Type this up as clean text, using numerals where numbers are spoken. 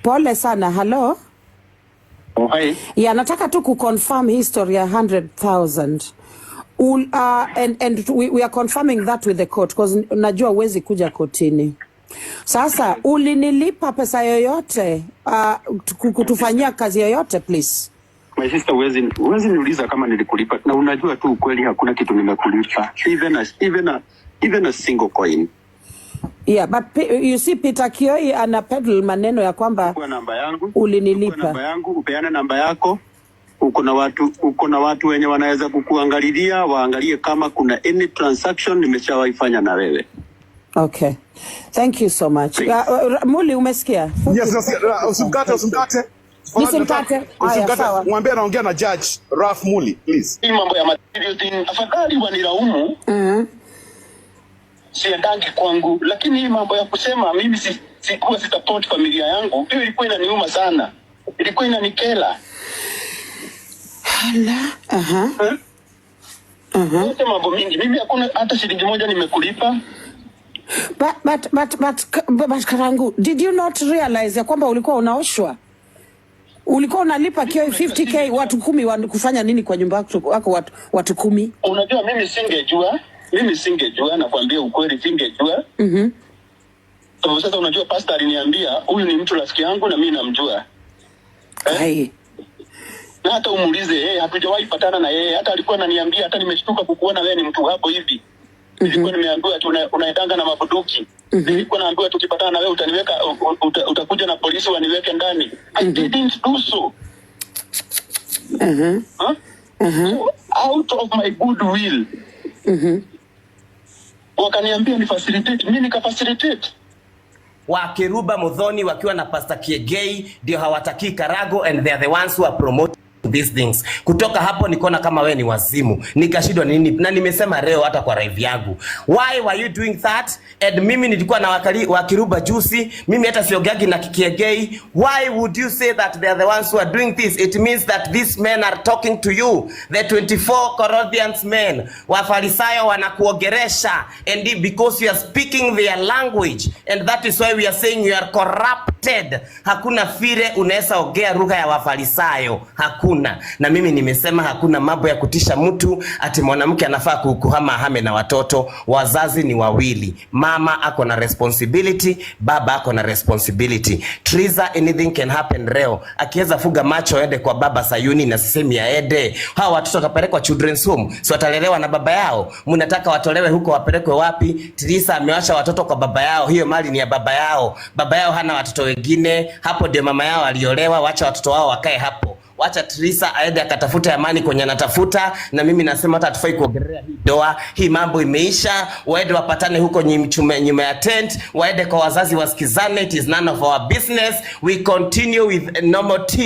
Pole sana. Hello? Oh, hi. Yeah, nataka tu kuconfirm history ya 100,000. And we are confirming that with the court because najua huwezi kuja kotini. Sasa ulinilipa pesa yoyote kutufanyia kazi yoyote, please? My sister, huwezi niuliza kama nilikulipa na unajua tu ukweli hakuna kitu nimekulipa. Even a single coin. Yeah, but you see, Peter Kioi ana peddle maneno ya kwamba Chukua namba yangu. Chukua ulinilipa. Namba yangu, upeane namba yako. Uko na watu wenye wanaweza kukuangalilia, waangalie kama kuna any transaction nimeshawahi fanya na wewe. Okay. Thank you so much. Please. Muli, umesikia? Yes, usimkate, usimkate. Nisimkate? Haya, Usimkate. sawa. Mwambie anaongea na Judge Ralph Muli, please. Hii mambo ya material thing, afadhali wanilaumu siendangi kwangu, lakini hii mambo ya kusema mimi sikuwa sisupport familia yangu, hiyo ilikuwa inaniuma sana, ilikuwa inanikera. Hala. Eh? Yote mambo mingi, mimi hakuna hata shilingi moja nimekulipa. But Karangu, did you not realize ya kwamba ulikuwa unaoshwa? Ulikuwa unalipa Kioi 50K watu 10 wa kufanya nini kwa nyumba yako, watu 10? Unajua mimi singejua, nakwambia ukweli, singejua. Sababu sasa unajua pastor aliniambia huyu ni mtu rafiki yangu na mimi namjua. Eh? Ai. Na hata umuulize yeye, hatujawahi patana na yeye. Hata alikuwa ananiambia, hata nimeshtuka kukuona wewe ni mtu hapo hivi. Nilikuwa nimeambiwa tu unaendanga na mabunduki. Nilikuwa naambiwa tukipatana na wewe utaniweka utakuja na polisi waniweke ndani. I didn't do so. Huh? So, out of my good will. Wakaniambia ni facilitate, mimi nika facilitate. Wakiruba Muthoni wakiwa na Pastor Kiegei ndio hawataki Karago and they are the ones who are promoting these things. Kutoka hapo nikaona kama we ni wazimu, nikashindwa nini, na nimesema leo hata kwa live yangu, why were you doing that? And mimi nilikuwa na Wakiruba juzi, mimi hata siongeagi na Kiegei. Why would you say that they are the ones who are doing this? It means that these men are talking to you, the 24 Corinthians men. Wafarisayo wanakuongeresha and because you are speaking their language and that is why we are saying you are corrupted. Hakuna vile unaweza ongea lugha ya Wafarisayo, hakuna. Na mimi nimesema hakuna mambo ya kutisha mtu ati mwanamke anafaa kuhama ahame na watoto. Wazazi ni wawili, mama ako na responsibility, baba ako na responsibility. Triza, anything can happen leo. Akiweza fuga macho aende kwa baba Sayuni na sisemi aende, hawa watoto watapelekwa children's home, si watalelewa na baba yao? Mnataka watolewe huko wapelekwe wapi? Trisa amewacha watoto kwa baba yao, hiyo mali ni ya baba yao. Baba yao hana watoto wengine, hapo ndio mama yao aliolewa. Wacha watoto wao wakae hapo. Wacha Trisa aende akatafute amani kwenye anatafuta, na mimi nasema hata hatufai kuongelea hii ndoa. Hii mambo imeisha, waende wapatane huko nyuma ya tent, waende kwa wazazi wasikizane. It is none of our business. We continue with normal tea.